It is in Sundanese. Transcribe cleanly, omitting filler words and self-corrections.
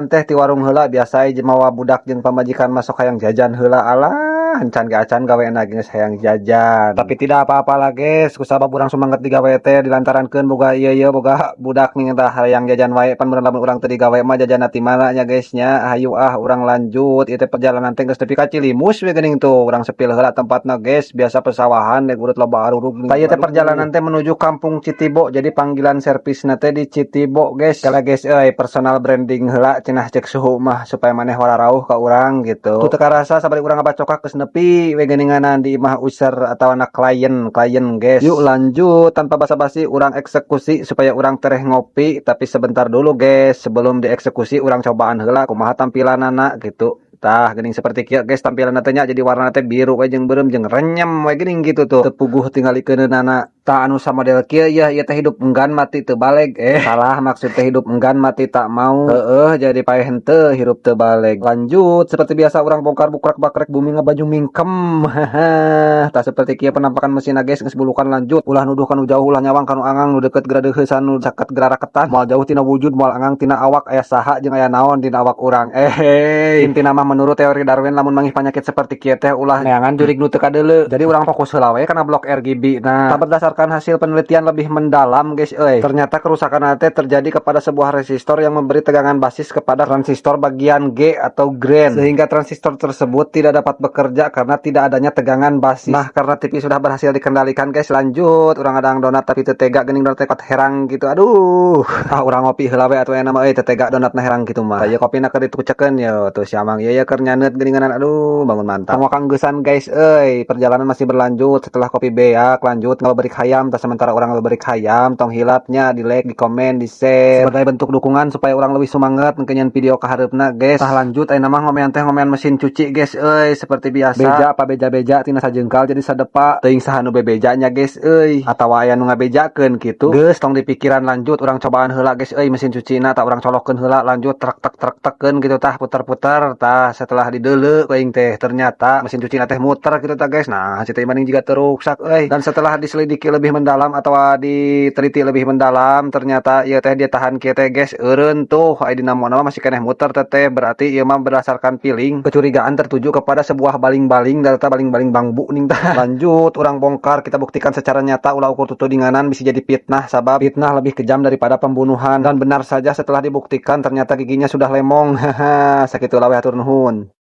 Teh ti warung heula, biasa mawa budak jeung pamajikan masuk hayang jajan heula. Alah, encan ge acan gawe ge geus hayang jajan. Tapi tidak apa-apa lah, guys, kusabab urang sumanget digawe teh dilantarankeun boga ieu ieu boga budak nih tah hayang jajan wae. Pan meureun lamun urang teu digawe mah jajan ti mana nya, guys, nya. Hayu ah, urang lanjut ieu teh. Perjalanan teh geus tepi ka Cilimus we geuning tuh. Urang spill heula tempatna, guys, biasa pesawahan dek urut loba arurug. Tah, ieu teh perjalanan teh menuju Kampung Citibo, jadi panggilan servisna teh di Citibo, guys. Kala, guys euy, personal branding heula cenah cek suhu mah supaya maneh wararauh ka urang gitu. Tuh, teu karasa sabari urang ngabacokak geus nepi we geuninganan di imah user atau anak klien klien, guys. Yuk, lanjut tanpa basa-basi urang eksekusi supaya urang tereh ngopi. Tapi sebentar dulu, guys, sebelum dieksekusi urang cobaan heula kumaha tampilanana gitu. Tah, geuning seperti kieu, guys, tampilan teh nya. Jadi warna teh biru we jeung beureum jeung renyem we geuning gitu tuh. Teu puguh tingalikeunana. Tah, anu samodel kieu yeuh, ieu teh hidup enggan mati teu baleg. Eh, salah, maksud teh hidup enggan mati tak mau. Heeh, jadi paeh henteu hirup teu baleg. Lanjut seperti biasa urang bongkar bukrak bakrek bumi ngabaju mingkem. Tah, seperti kieu penampakan mesin, guys, geus bulukan. Lanjut, ulah nuduh kanu jauh, ulah nyawang kanu angang, nu deket gradeuheusan, nu caket graraketan. Moal jauh tina wujud, moal angang tina awak. Aya saha jeung aya naon dina awak urang? Eh, intina mah menurut teori Darwin, lamun manggih penyakit seperti kieu teh ulah neangan jurig nu teu kadeuleu. Jadi urang fokus heula we kana blok RGB. Nah, berdasarkan hasil penelitian lebih mendalam, guys euy, ternyata kerusakan teh terjadi kepada sebuah resistor yang memberi tegangan basis kepada transistor bagian G atau ground, sehingga transistor tersebut tidak dapat bekerja karena tidak adanya tegangan basis. Nah, karena TV sudah berhasil dikendalikan, guys, lanjut urang ngadang donat, tapi teu tega geuning donat teh herang gitu. Aduh, ah, urang ngopi heula we atuh enak mah euy, teu tega donatna herang gitu mah. Tah, kopina keur ditucekeun ye tuh si amang ieu ya keur nyaneut geuninganan. Aduh, bangun mantap. Tong geusan, guys euy, perjalanan masih berlanjut. Setelah kopi beak, lanjut ngababerik hayam. Tah, sementara urang ngababerik hayam, tong hilapnya di like, di komen, di share sebagai bentuk dukungan supaya urang lebih semangat ngeunyeun video kahareupna, guys. Tah, lanjut ayeuna mah ngomean teh ngomean mesin cuci, guys euy. Seperti biasa, beja apa beja-beja tina sajengkal jadi sadepa, teuing saha nu bebejanya, guys euy, atawa aya nu ngabejakeun kitu. Geus, tong dipikiran, lanjut urang cobaan heula, guys euy, mesin cucina. Tah, urang colokeun heula, lanjut trek tek trek tekeun gitu. Tah, putar-putar. Tah, setelah dideuleu ku aing teh ternyata mesin cuci teh muter gitu tah, guys. Nah, cita maning juga teruksak euy. Dan setelah diselidiki lebih mendalam atau diteliti lebih mendalam, ternyata ieu teh dia tahan kieu teh, guys, eureun tuh aya dina mah masih keneh muter teh. Berarti ieu mah berdasarkan feeling, kecurigaan tertuju kepada sebuah baling-baling, data baling-baling bambu ning. Tah, lanjut urang bongkar, kita buktikan secara nyata, ulah ukur tutudinganan, bisa jadi fitnah, sabab fitnah lebih kejam daripada pembunuhan. Dan benar saja, setelah dibuktikan ternyata giginya sudah lemong. Haha, sakitu we, hatur nuhun.